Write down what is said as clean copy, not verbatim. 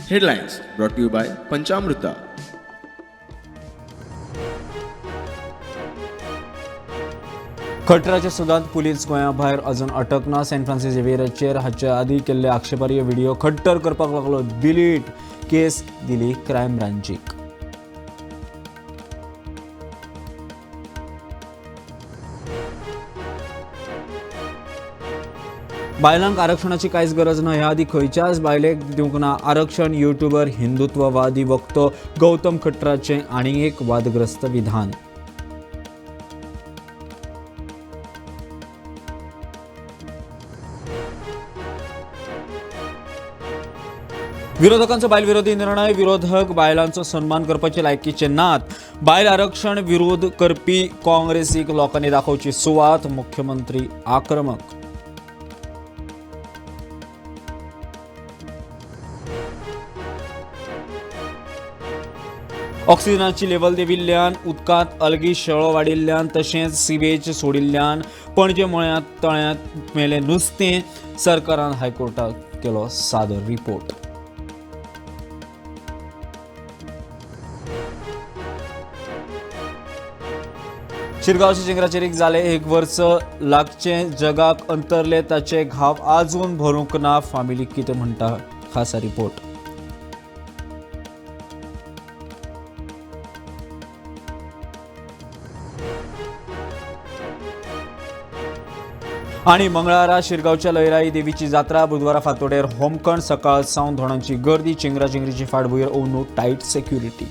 Headlines brought to you by Panchamruta. खटराच्या सोदांत police गोंया भायर अजून अटक ना. सेंट फ्रांसीस झेवियराचेर हाचे आदीं केल्ले आक्षेपार्ह व्हिडिओ खट्टर करपाक लागलो डिलीट. केस दिली क्रायम ब्रांचीक. बायलांक आरक्षणाची कांयच गरज ना. ह्या आदीं खंयच्याच बायलेक दिवंक ना आरक्षण. युट्यूबर हिंदुत्ववादी वक्तो गौतम खट्टराचें आनीक एक वादग्रस्त विधान. विरोधकांचो बायल विरोधी निर्णय. विरोधक बायलांचो सन्मान करपाचे लायकीचे नात. बायल आरक्षण विरोध करपी काँग्रेसीक लोकांनी दाखोवची सुवात. मुख्यमंत्री आक्रमक. ऑक्सिजनाची लेवल देंविल्ल्यान, उदकांत अलगी शेळो वाडिल्ल्यान तशेंच सिवेज सोडिल्ल्यान पणजे मळ्यांत तळ्यांत मेलें नुस्तें. सरकारान हायकोर्टाक केलो सादर रिपोर्ट. शिरगांवचे चिंगराचेरीक जाले एक वर्स लागचें जगाक अंतरले ताचे घाव आजून भरूंक ना. फामिली कितें म्हणटा, खासा रिपोर्ट. आणि मंगळारा शिरगांवच्या लयराई देवीची जात्रा. बुधवारा फांतोडेर होमखण. सकाळ सावन धोणांची गर्दी. चिंगरा चिंगरीची फाटभूंयेर अंदू टायट सेक्युरिटी.